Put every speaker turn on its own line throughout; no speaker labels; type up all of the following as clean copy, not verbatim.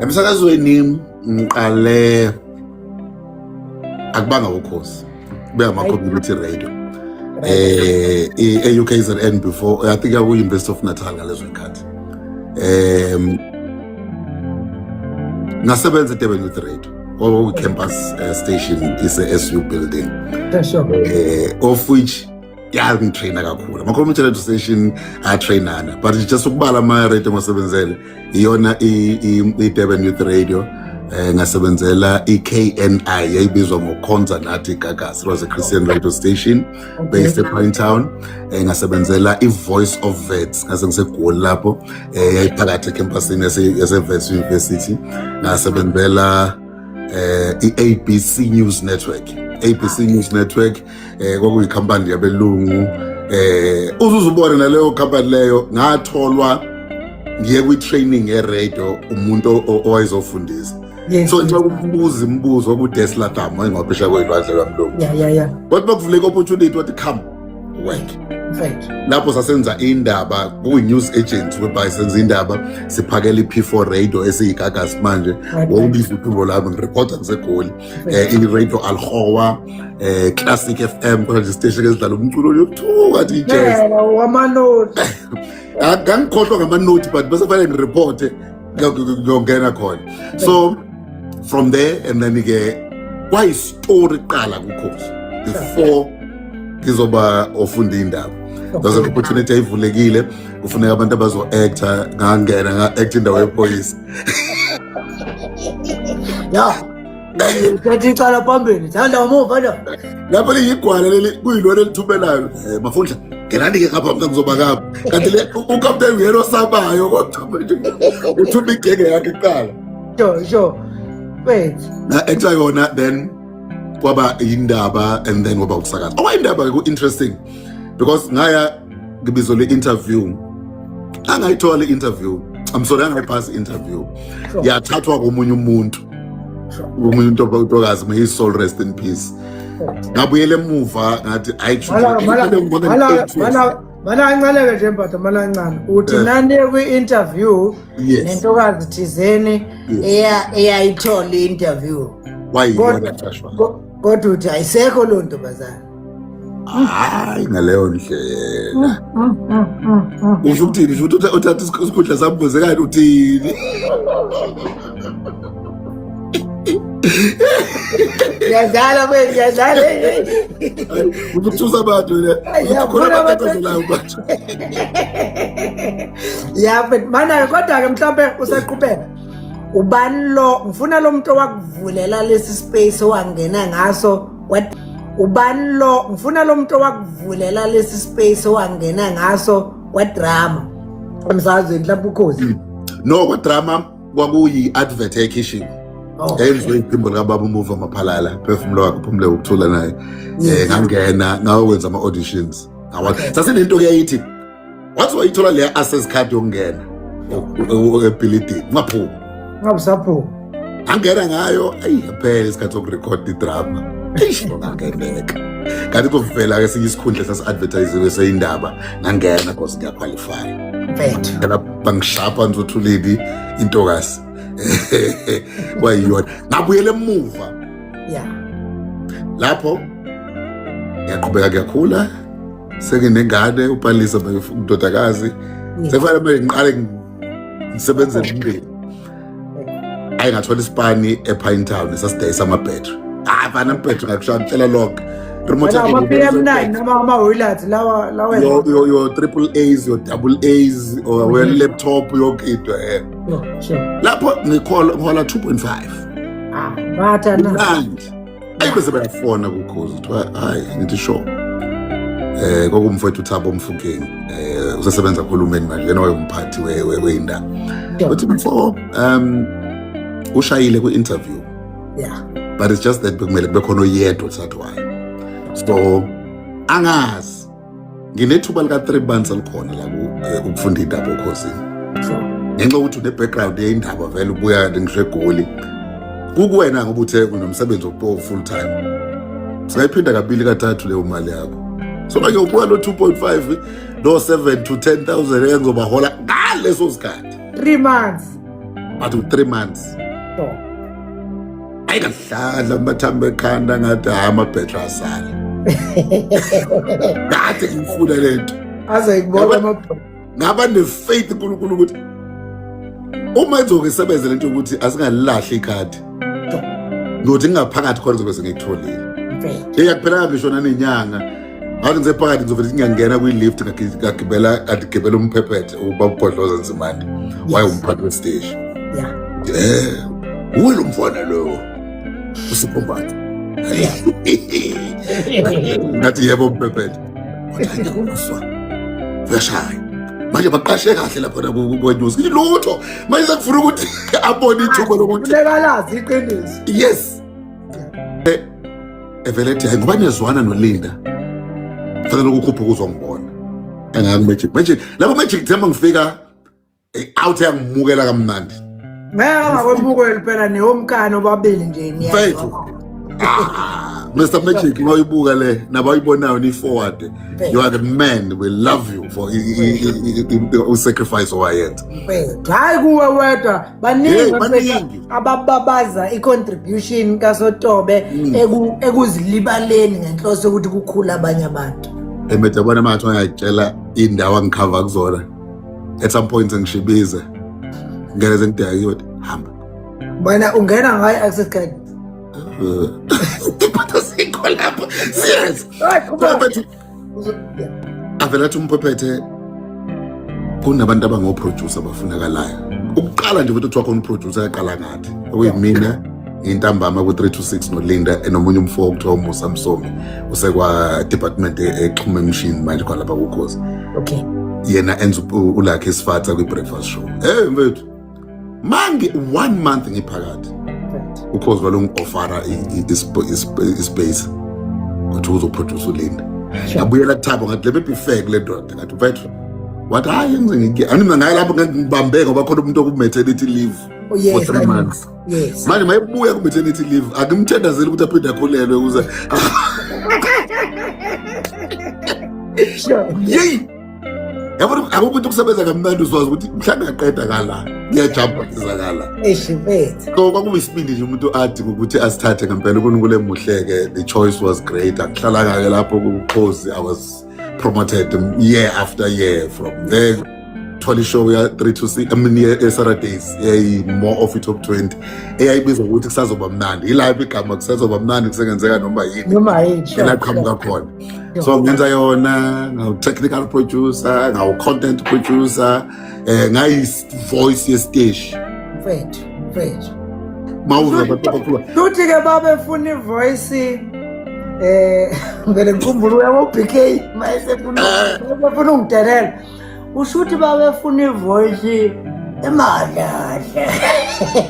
Emsakazweni ngiqale akubanga ukhozi, kube ama-community radio e-UKZN before, I think aku-University of Natal ngalezo y'khathi. Ngasebenza eDurban Youth Radio, kwakuyi-campus station ise-SU building, of which yangitraina kakhulu. Ama-community radio station ayatrainana, but just ukubala ama-radio engiwasebenzele, iyona i-Durban Youth Radio. Ngasebenzela i-KNI, yayibizwa ngoKhonza Nathi Gagasi. It was a Christian radio station based ePinetown. Ngasebenzela i-Voice of Wits, ngase ngiseGoli lapho, yayiphakathi ecampusini yase-Wits University. Ngasebenzela i-ABC News Network. ABC News Network kwakuyikhampani yabelungu, uzuzubone naleyo company leyo. Ngatholwa ngiye kwi-training ye-radio, umuntu owayezofundisa. So nxa kumbuza imibuzo kuDeslatam wayengaphesha kwelwandle lwamlungu, kodwa bakuvuleka opportunity, wathi, "Come work." Lapho sasenza indaba kuyi-news agent, whereby senza indaba, siphakela i-P4 radio esiyigagasi manje. Wawubiza uphimbo lami ngireporta ngiseGoli, i-Radio Algoa, Classic FM, kodwa nje station esidlala umculo yokuthuka athi i-jazz.
Wamanoti.
Ngangikhohlwa ngamanoti, but bese fanele ngireporte, ngiyongena khona. So from there, and then ke kwayistory kuqala kuKhozi before ngizoba ofunda indaba. There's an opportunity ayivulekile, kufuneka abantu abazo-acta. Ngangena, nga-act indawo yephoyisa.
Ya, thatha icala phambili, thanda umuva lo.
Lapho liyigwala leli, kuyilona elithumelayo, mafundla, ngenani-ke ngapha, mina ngizoba ngapha, kanti le ukapteni uyena osabayo, kodwa manje uthuma igenge yakhe kuqala.
Sure, wait.
Nga-acta yona, then kwaba indaba, and then kwaba ukusakaza. Okwayindaba-ke ku-interesting because ngaya ngibizwe le-interview, angayithola i-interview, I'm sorry, angayiphasi i-interview. Yathathwa komunye umuntu, omunye untokazi, may his soul rest in peace. Ngabuyela emuva, ngathi hayi, more than 8 years.
Mana kancane-ke nje, Mbatha, mana kancane. Uthi naniye kwi-interview nentokazi thizeni
eyayithola i-interview.
Wayiyona
Kodwa-
qashwa.
Kodwa uthi ayisekho loo ntombazana.
Hayi, ngaleyo ndlela usho ukuthini? Usho ukuthi uthatha isikhundla sami Bozekani, uthini?
Ngiyadlala we, ngiyadlala.
Ukuthusa abantu le. Khona abantu abazolayo manje.
Ya, but mana kodwa ke mhlawumbe usaqhubeka. Ubani lo, ngifuna lo muntu owakuvulela lesi space owangena ngaso, what ubani lo, ngifuna lo muntu owakuvulela lesi space owangena ngaso kwadrama emsakazweni, mhlawumbe Ukhozi?
No, kwadrama kwakuyi-advert ekhishini. Yayenziwe iphimbo likababa uMuva Maphalala, phefumulo wakhe uphumule ukuthula naye. Ngangena ngayokwenza ama-auditions. Sasinento ke yayithi wathi wayithola leya access card yokungena ebhilidini, ungaphumi.
Ngabe usaphuma.
Angena ngayo, ayi, yaphela isikhathi sokurekhoda idrama. Eish, ngangeneka. Kanti kuvela ke esinye isikhundla sasi-advertisiwe seyindaba, ngangena cause ngiyaqualify.
Mfethu.
Phela bangishapha ngizothuleni intokazi. Kwayiyona. Ngabuyela emuva. Lapho ngiyaqhubeka ngiyakhula, senginengane uPalisa, indodakazi. Sekufanele manje ngiqale ngisebenzele umndeni. Ayi, ngathola isipani ePinetown esasidayisa amabhetri. Hayi fana, amabhetri ngakushaya ngitshela lonke. Remote.
Ama-PM9 noma ama-Willard lawa.
Your triple A's, your double A's, or your laptop, yonke into. Lapho ngikhola ngihola 2.5.
Ah, batha na.
Mnandi. Ayi, bese bayafona kuKhozi, kuthiwa hayi, ngithi sure. Kwakumfowethu uThabo Mfukeng, usesebenza kuhulumeni manje, yena wayengumphathi weyindaba. Uthi, "Mfo, ushayile kwi-interview, but it's just that bekumele kube khona oyedwa othathwayo, so angazi, nginethuba lika 3 months elikhona la ukufunda indaba oKhozini, ngenxa yokuthi une-background yeyindaba vele, ubuya ngisho eGoli, kukuwena ngoba uthe unomsebenzi full time, singayiphinda kabili kathathu leyo mali yakho. So manje ubuka lo 2.5 no 7 to 10,000 engizobahola ngaleso sikhathi."
3 months.
But u-3 months. Ayi, kahlala amathambo ekhanda, ngathi hayi, amabhetri asala kade ngifuna lento.
Aze ngibona
Ngaba ne-faith uNkulunkulu ukuthi uma izoke isebenze lento yokuthi asingalilahli ikhadi, ngiyothi ngingaphakathi khona zobe sengikutholile. Eyakuphelanga ngisho nanenyanga, ngathi ngisephakathi ngizovele ngiyangena kwi-lift, ngagibela, adigibela umphephethe ubabubhodloza Nzimande, wayewumphathi wesiteshi. Uwe lo mfana lo uSipho Mbatha. Ngathi yebo mphephethe. Wathi ngiyakuzwa, uyashaya manje, baqashe kahle lapha kwenews. Ngithi lutho, manje sekufuna ukuthi abone ithuba lokuthi
Funeka iqiniso.
Yes, evele ethi hayi, ngoba niyazwana noLinda, fanele ukukhuphuka uzongibona. Engaka Magic, Magic lapho, Magic Themba, ngifika out, yangimukela kamnandi.
Ngeke angakwemukeli phela, newomkano babili nje.
Mfethu. Ah, Mr Magic, mayibuka le nabayibonayo ni forward. You are the man, we love you for u-sacrifice owayenza.
Mfethu, hayi kuwe wedwa, baningi
Hey,
mfethu
baningi.
abababaza i-contribution kaSotobe ekuzilibaleni ngenhloso yokuthi kukhula abanye abantu.
Emethe yabona manje ngiyakutshela indawo angikhava kuzona. At some point ngishibize. Ngene sengidakiwe, hamba.
Wena ungena ngayo access card.
But asikho lapho. Serious.
Hayi, qhubeka.
Mfethu, avela athi umphephethe kunabantu abango-producer abafunakalayo. Ukuqala nje ukuthi kuthiwa khona uproducer, yaqala ngathi okuyimina intambama ku-3 to 6 noLinda, enomunye umfo okuthiwa uMusa Msomi, usekwa-department exhuma emshini manje khona lapha kuKhozi. Yena enza uLucky Sifatha kwi-breakfast show. Hey mfethu, mangi one month ngiphakathi, uKhozi walungi-offera ispace, kwathi uzoproduce uLinda. Ngabuyela kuThabo, ngathi le be fair kule ndoda, ngathi mfethu, wathi hayi, ngize ngike ani mina ngaye lapho ngibambe ngoba khona umuntu oku-maternity leave
Oh, yes,
for 3
I know.
months. Manje mayebuya ku-maternity leave, akimthandazeli ukuthi aphinde akhulelwe ukuze yeyi, yabona akukho ukuthi ukusebenza kamnandi, uzwazi ukuthi mhlawumbe ngaqeda kala, ngiyajumpa ngiza kala.
Eish, mfethu.
So kwakuyisibindi nje umuntu athi ukuthi asithathe ngempela. uNkulunkulu emuhle-ke, the choice was great. Angihlalanga-ke lapho kuKhozi, I was promoted year after year. From there thola ishow ya 3 to 6, I mean, ye-Saturdays, yayi-more of i-top 20, eyayibizwa ukuthi Kusazoba Mnandi. Yilapho igama Kusazoba Mnandi, kusengenzeka noma yini,
Noma yini.
Elaqhamuka khona. So ngenza yona, ngawu-technical producer, ngawu-content producer, ngayi-voice yesiteshi.
Mfethu, mfethu.
Mawuzwa abantu abakhuluma.
Futhi ke babefuna ivoice, ngivele ngikhumbule uyabo BK mayesefuna befuna ungidelela. Usho ukuthi babefuna ivoice emadladla.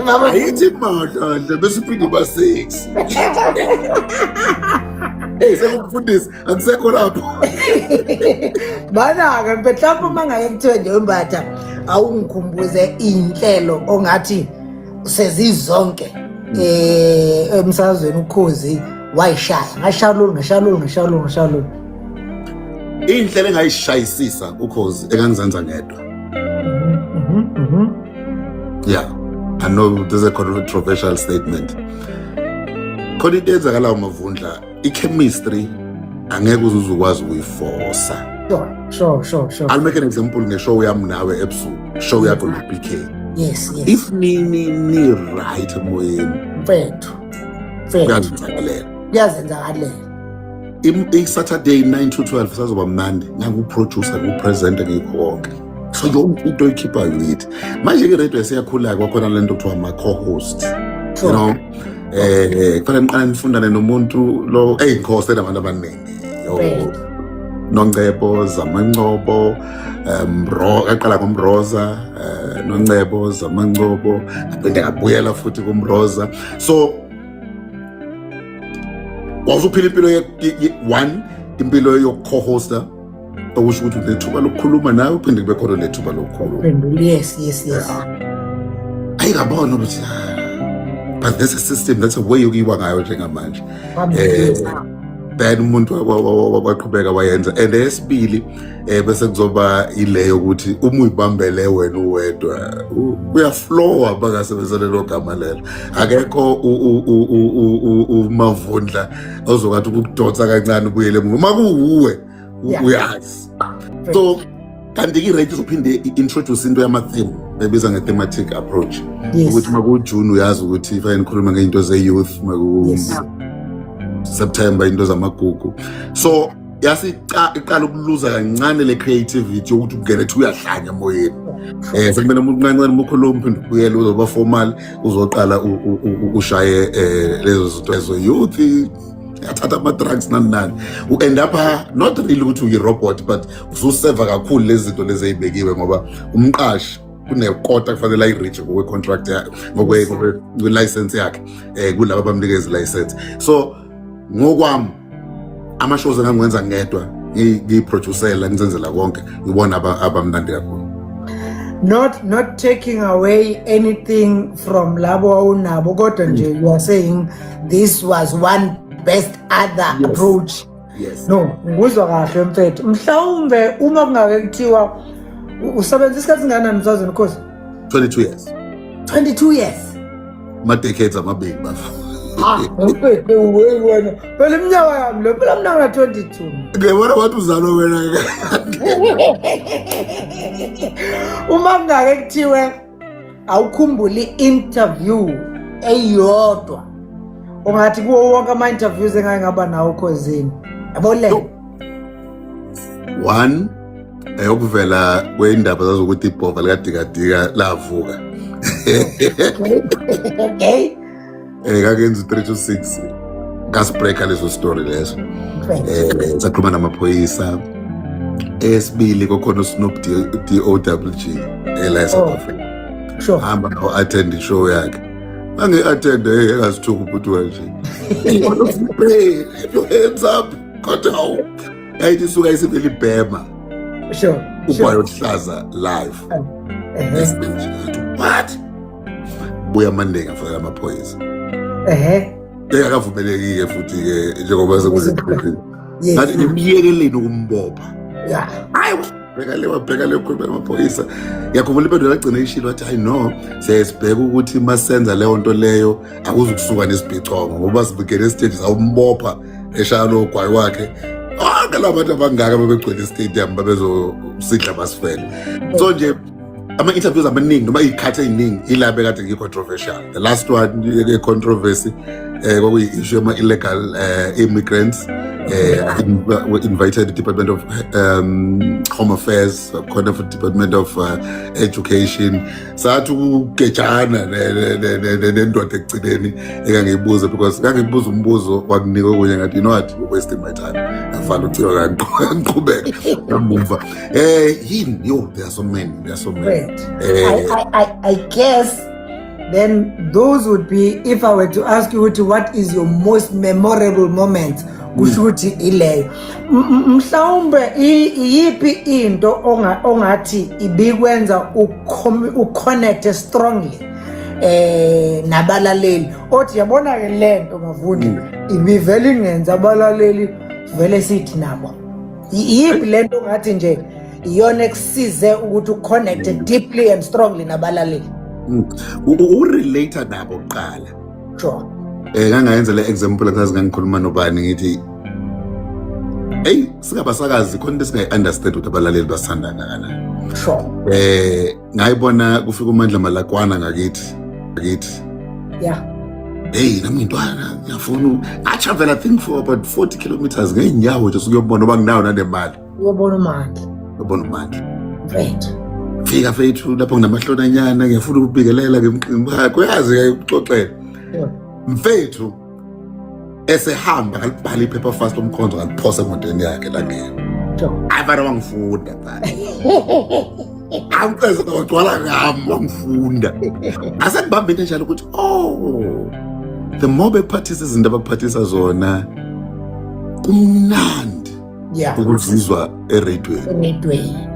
Babe
Ayithi madladla bese uphinde uba sexy. Hey, sekukufundisa, akusekho lapho.
Bana-ke mhlawumbe uma ngake kuthiwe nje uMbatha, awungikhumbuze iy'nhlelo ongathi sezizonke emsakazweni uKhozi wayishaya, ngashaya lolu, ngashaya lolu, ngashaya lolu, ngashaya lolu.
Iy'nhlelo engayishayisisa uKhozi, engangizenza ngedwa, yeah, I know this is a controversial statement. Khona into eyenzakalayo, Mavundla, i-chemistry angeke uze uzukwazi ukuyifosa.
Sure.
I'll make an example ngeshow yami nawe ebusuku, show yakho no-BK. If ni right emoyeni,
Mfethu, mfethu.
Kuyazenzakalela.
Kuyazenzakalela.
I-Saturday 9 to 12 sazoba mnandi, ngangu-producer, ngu-presenter, ngikho konke. So yonke into oyikhiphayo yithi. Manje-ke radio esiyakhula, kwakhona le nto kuthiwa ama-co-host, you know, kufanele niqale nifundane nomuntu lo. Eyi, ngikhoste nabantu abaningi. Yo, Noncebo Zamancobo, ro aqala ngomroza, Noncebo Zamancobo, aphinde ngabuyela futhi kumroza. So wawusuphila impilo one impilo yoku-co-hosta, okusho ukuthi unethuba lokukhuluma nawe, uphinde kube khona nethuba lokukhuluma.
Phendula. Yes.
Ayi, ngabona ukuthi ah, but there's a system, that's a way yokuyiwa ngayo njengamanje. Then umuntu waqhubeka wayenza. And eyesibili, bese kuzoba ileyo ukuthi uma uyibambele wena uwedwa, uyaflowa, bangasebenzisa lelo gama lelo. Akekho umavundla ozokathi ukukudonsa kancane ubuyele emuva uma kuwuwe. Uyazi, so kanti i-radio izophinde i-introduce into yama-theme ebiza nge-thematic approach, ukuthi maku-June uyazi ukuthi fanele nikhulume ngey'nto ze-youth, maku September into zamagugu. So yasiqa iqala ukuluza kancane le creativity yokuthi ungene ethi uyahlanya emoyeni. Sekumele umuntu kancane uma ukhuluma uphinde ubuyele, uzoba formal, uzoqala ushaye lezo zinto ezo youth yathatha ama-drugs, nani nani. U-end up not really ukuthi uyi-robot, but ususeva kakhulu lezi zinto lezi ey'bekiwe, ngoba umqashi kunekota kufanele ayi-reach ngokwe-contract yakhe, ngokwe-license yakhe, kulaba abamnikeza i-license. So ngokwami, ama-shows engangiwenza ngedwa, ngiyiproducela, ngizenzela konke, ngibona abamnandi kakhulu.
Not taking away anything from labo awunabo, kodwa nje you are saying this was one best other approach.
Yes.
No, ngikuzwa kahle, mfethu. Mhlawumbe uma kungake kuthiwa usebenza isikhathi singanani msazweni Ukhozi?
22 years.
22 years.
Ama-decades amabili, bafo.
Ah, mfethu, wena phela iminyaka yami lo, phela mina ngina 22.
Ngiyabona wathi uzalwe wena.
Uma kungake kuthiwe awukhumbuli i-interview eyodwa ungathi kuwo wonke ama-interviews engake ngaba nawo Okhozini, yabo le?
One, eyokuvela kweyindaba zazokuthi ibhova likadikadika lavuka. Kakenza u-3 to 6, ngasibreaka leso story leso. Sakhuluma namaphoyisa. Esibili, kokhona uSnoop Dogg ela eSouth Africa. Hamba ngawo-attend i-show yakhe, angi-attend, hey, engazithuka ubhuti wanje. "Hey, your hands up!" Kodwa hawu, yayithi isuka isivele ibhema ugwayo oluhlaza live estage. Ngathi, "What?" Buya Monday, ngafaka amaphoyisa. Engakavumeleki-ke futhi-ke, njengoba sekuziqhubile. Ngathi nimyekeleni ukumbopha. Hayi, bheka le, wabheka le, khuluma amaphoyisa. Ngiyakhumbula impendulo yagcina ishilo, wathi, "Hayi no, siyaye sibheke ukuthi masenza leyo nto leyo akuzukusuka nesibhicongo, ngoba sibukele esiteji sawumbopha eshaya lowo gwayi wakhe, bonke la bantu abangaka babegcwele istadium babezosidla basifele." So nje ama-interviews amaningi noma iy'khathi ey'ningi ila bekade ngiyi-controversial. The last one ye-controversy, kwakuyi-issue yama-illegal immigrants. We invited the Department of Home Affairs, khona for Department of Education. Sathi ukugejana nendoda ekugcineni engangiyibuza, because ngangibuza umbuzo, wakunika okunye. Ngathi, "You know what, you're wasting my time." Ngafana ucingo, ngiqhubeka ngamuva. Yini yo, there are so many, there are so many.
Right. I guess then those would be, if I were to ask you ukuthi what is your most memorable moment, kusho ukuthi ileyo. Mhlawumbe iyiphi into ongathi ibikwenza uconnect strongly nabalaleli, othi yabona ke lento Mavundla ibivele ingenza abalaleli vele sithi nabo? Iyiphi lento ongathi nje iyona ekusize ukuthi uconnect deeply and strongly nabalaleli?
Urelate nabo kuqala. Ngangayenza le example, ngazi ngangikhuluma nobani, ngithi, "Hey, singabasakazi khona into esingayi-understand ukuthi abalaleli basithanda kangakanani." Ngayibona kufika uMandla Malakwana ngakithi. Hey, nami ngintwana ngiyafuna, ngatravel I think for about 40 kilometers ngeenyawo nje sukuyobona ngoba nginayo nanemali.
Uyobona uMandla.
Uyobona uMandla. Fika fethu lapho nginamahlonanyana, ngiyafuna ukubikelela ngemqimbi uyazi ke ukuxoxela. Mfethu, esehamba ngalibhala iphepha fast lomkhonzo, ngaliphosa emotweni yakhe langena. Hayi bana, wangifunda bana, angiceze wagcwala ngami, wangifunda. Ngase ngibamba into enjalo ukuthi, oh, the more bekuphathisa izinto abakuphathisa zona, kumnandi ukuzizwa eradweni.
Eredweni.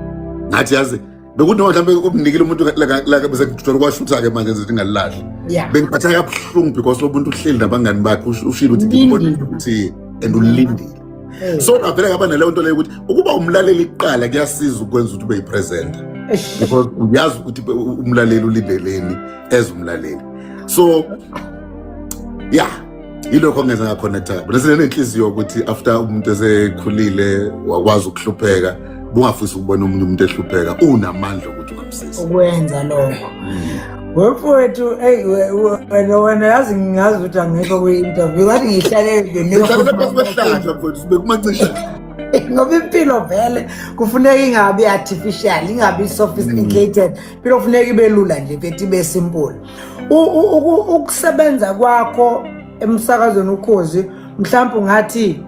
Ngathi yazi bekuthi noma mhlawumbe umnikile umuntu la bese ngithola kwashutha-ke manje ngithi ngalilahli. Bengiphatheka kabuhlungu because lo muntu uhleli nabangani bakhe, ushilo ukuthi ngibonile ukuthi And ulindile. So ngavele ngaba naleyo nto leyo ukuthi ukuba umlaleli kuqala kuyasiza ukwenza ukuthi ube yi-presenter, because uyazi ukuthi umlaleli ulindeleni as umlaleli. So yeah, yilokho ongenza ngaconnecta kabi nesinenhliziyo ukuthi after umuntu esekhulile wakwazi ukuhlupheka, bungafisi ukubona omunye umuntu ehlupheka, unamandla ukuthi ungamsiza.
Ukwenza lokho, wemfowethu. Eyi, wena yazi, ngingazi ukuthi angikho kwi-interview, ngathi ngiyihlale.
Sihlale phansi kwehlahla, mfowethu, sibe kumancisha.
Ngoba impilo vele kufuneka ingabi artificial, ingabi sophisticated. Impilo kufuneka ibe lula nje, mfethu, ibe simple. Ukusebenza kwakho emsakazweni Ukhozi, mhlawumbe ungathi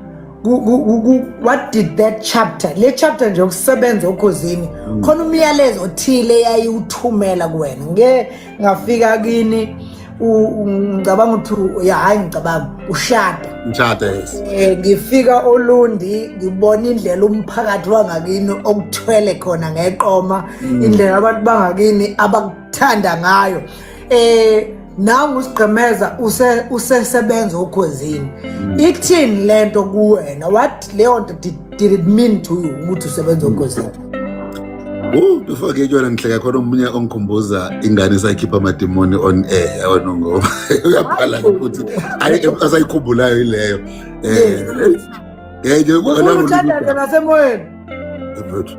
what did that chapter, le chapter nje yokusebenza Okhozini, khona umyalezo othile yayiwuthumela kuwena? Ngeke ngafika kini, ngicabanga ukuthi ya, hayi, ngicabanga ushada.
Ngishada, yes.
Ngifika oLundi, ngibona indlela umphakathi wangakini okuthwele khona ngeqoma, indlela abantu bangakini abakuthanda ngayo. Nangu usigqemeza usesebenza Okhozini. Ithini lento kuwena? What leyo nto did it mean to you ukuthi usebenza Okhozini?
Before ke kuyona, ngihleka khona omunye ongikhumbuza ingane esayikhipha amadimoni on air, yabona, ngoba uyabhala ukuthi ayi, asayikhumbulayo ileyo. Nje
Ufuna uthandaze nasemoyeni.
Mfethu.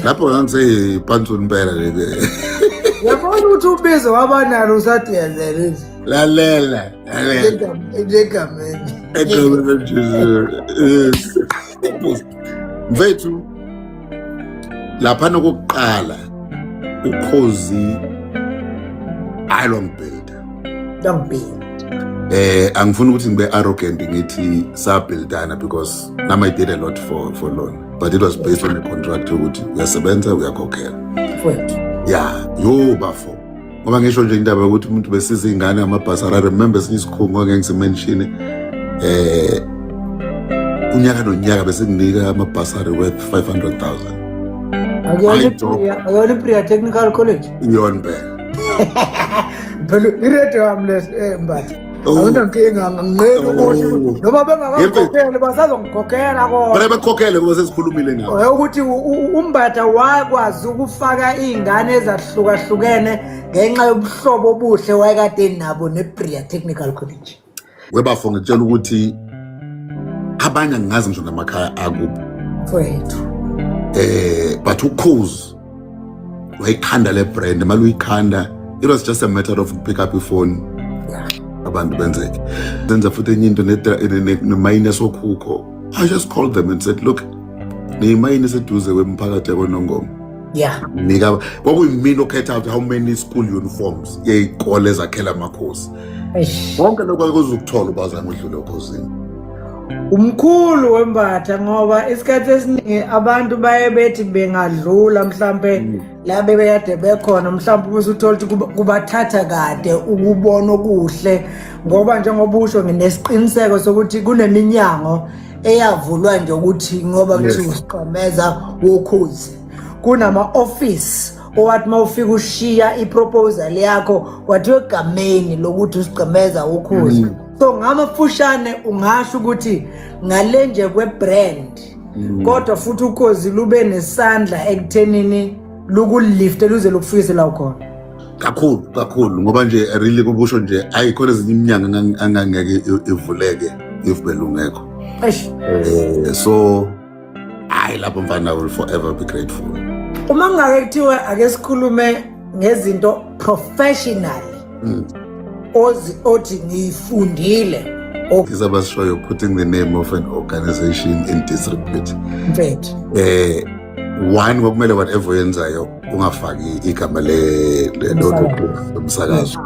Lapho ngangiseyipantsuni impela le.
Yabona ukuthi ubizo wabanalo usadiyazela nje.
Lalela, lalela.
Njegameni.
Egameni Jesu. Yes. Mfethu, lapha nokuqala Ukhozi ayilwangibuilda.
Don't.
Angifuni ukuthi ngibe arrogant ngithi sabuildana, because nami I did a lot for lona, but it was based on a contract ukuthi uyasebenza, uyakhokhela.
Mfowethu.
Yeah, yo bafo, ngoba ngisho nje indaba yokuthi umuntu besiza ingane ngamabhasari. I remember esinye isikhungo angeke ngisimenshine, unyaka nonyaka bese nginika amabhasari worth 500,000.
Akuyona, akuyona iPriya Technical College?
Iyona impela.
Phela iredio yami le, Mbatha.
Oh.
Awunankinga, nginqeni ukuthi
Oh.
noma bengakangikhokheli basazongikhokhela kona.
Phela bekhokhele kuba sesikhulumile ngabo.
Ukuthi uMbatha wakwazi ukufaka iy'ngane ezahlukahlukene ngenxa yobuhlobo obuhle wayekade nabo neBria Technical College.
Webafo, ngitshela ukuthi abanye angingazi ngisho namakhaya akubo.
Mfowethu.
But Ukhozi wayikhanda le brand mali uyikhanda. It was just a matter of pick up ifone, abantu benzeke senza futhi enye into nemayini yasokhukho. I just called them and said, "Look, niyimayini eseduze kwemiphakathi yakoNongoma." Nika kwakuyimina okhetha ukuthi how many school uniforms yey'kole ezakhela amakhosi.
Eish.
Konke lokho akuzukuthola ubazange udlule Okhozini.
Umkhulu wembatha, ngoba isikhathi esiningi abantu baye bethi bengadlula mhlambe la bebekade bekhona, mhlawumbe bese uthola ukuthi kubathatha kade ukubona okuhle, ngoba njengoba usho, nginesiqiniseko sokuthi kuneminyango eyavulwa nje ukuthi ngoba kuthiwa uSigqemeza woKhozi, kunama-office owathi uma ufika ushiya iproposal yakho, kwathiwa egameni lokuthi uSigqemeza woKhozi. So ngamafushane ungasho ukuthi ngale nje kwe-brand, kodwa futhi Ukhozi lube nesandla ekuthenini lukulifte luze lukufikise la ukhona.
Kakhulu kakhulu, ngoba nje really kubusho nje ayikhona ezinye iminyango angangeke ivuleke if belungekho.
Eish.
So hayi, lapho mfana, I will forever be grateful.
Uma kungake kuthiwe ake sikhulume ngezinto professionally ozi othi ngiyifundile
Izabashoyo, putting the name of an organization in disrepute.
Mfethu.
One, kwakumele whatever oyenzayo ungafaki igama lomsakazo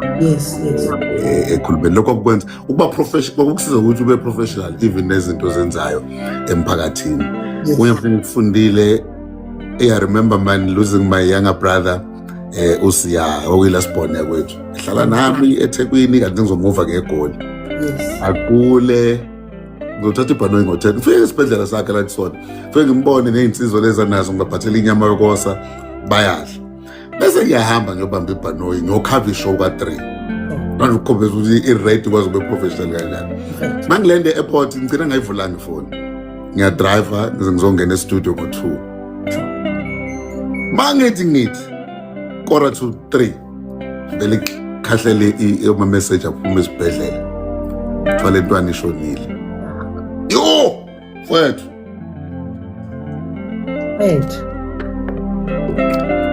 ekhulumeni. Lokho kukwenza ukuba professional, kwakukusiza ukuthi ube professional even nezinto ozenzayo emphakathini. Kunye futhi ngikufundile. I remember, man, losing my younger brother, uSiya, okuyilast born yakwethu, ehlala nami eThekwini, kanti ngizomuva ngeGoli. Agule, ngizothatha ibhanoyi ngo-10, ngifike esibhedlela sakhe la kusona, fike ngimbone ney'nsizwa lezi anazo, ngibaphathela inyama yokosa, bayadla, bese ngiyahamba ngiyobamba ibhanoyi, ngiyokhava ishow ka-3. Manje ukukhombisa ukuthi i-radio ikwazi ube professional kanjani. Mangilende e-airport ngigcina ngayivulanga ifoni. Ngiyadriver ngize ngizongena e-studio ngo-2. Mangithi ngithi 2:45 vele khahlele ama-message aphuma esibhedlela. Kuthiwa le ntwana ishonile. Yo! Mfowethu.
Mfethu.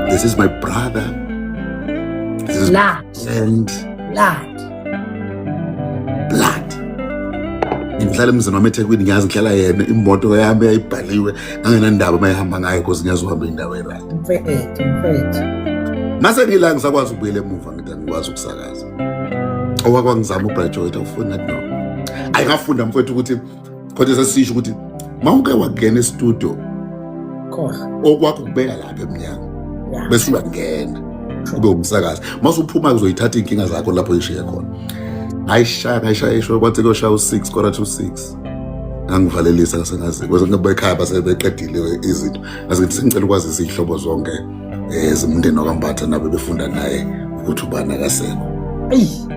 This is my brother. This is
Blood.
And
Blood.
Blood. Ngihlala emzini wami eThekwini, ngiyazi ngihlala yena, imoto yami yayibhaliwe, ngangenandaba uma ihamba ngayo because ngiyazi uhamba indawo e-right.
Mfethu, mfethu.
Mase ngila ngisakwazi ukubuyela emuva, ngithi angikwazi ukusakaza. Owakwangizama ugraduate awufuni, ngathi no. Ayingafunda mfowethu ukuthi kodwa sesisho ukuthi mawuke wangena e-studio
Khohlwa.
Okwakho kubeka lapha emnyango bese uyangena ube umsakazi, mase uphuma uzoyithatha iy'nkinga zakho lapho oyishiye khona. Ngayishaya, ngayishaya isho kwathi kuyoshaya u-6, 5:45, ngangivalelisa ngasengazi kweze ekhaya base beqedile izinto. Ngase ngithi sengicela ukwazisa iy'hlobo zonke zimndeni wakaMbatha nabo befunda naye ukuthi ubani akasekho.
Eyi.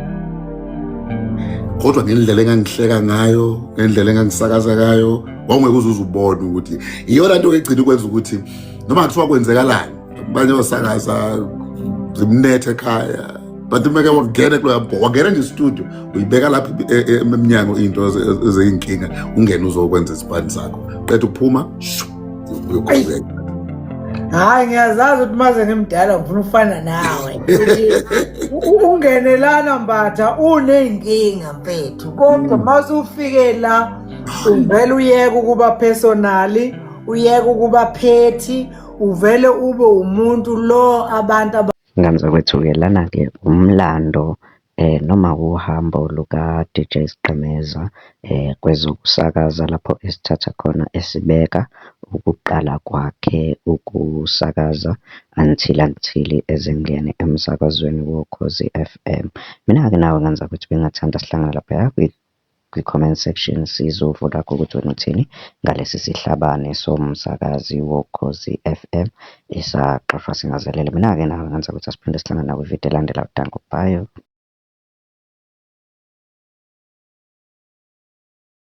Kodwa ngendlela engangihleka ngayo, ngendlela engangisakaza ngayo, wawungeke uze uzubone ukuthi iyona nto egcina ukwenza ukuthi noma kuthiwa kwenzekalani abanye osakaza zimnethe ekhaya, but umeke wangena kuloya wangena nje studio, uyibeka lapha emnyango into ezeyinkinga, ungene uzokwenza isipani sakho, qeda ukuphuma shu, uyoqhubeka.
Hayi, ngiyazazi ukuthi maze ngimdala ngifuna ukufana nawe. Ukuthi ungene lana Mbatha uney'nkinga mfethu, kodwa mase ufike la uvele uyeke ukuba personal, uyeke ukuba petty, uvele ube umuntu lo abantu
Ngane zakwethu-ke lana-ke umlando noma uhambo luka-DJ Sgqemeza kwezokusakaza lapho esithatha khona esibeka ukuqala kwakhe ukusakaza until ezengene emsakazweni woKhozi FM. Mina-ke nawe ngane zakwethu bengingathanda sihlangane laphaya kwi-comment section, sizwe uvo lwakho ukuthi wena uthini ngalesi sihlabane somsakazi woKhozi FM esaxoshwa singazelele. Mina-ke nawe ngane zakwethu asiphinde sihlangane nakwividiyo elandelayo. Danko, bye.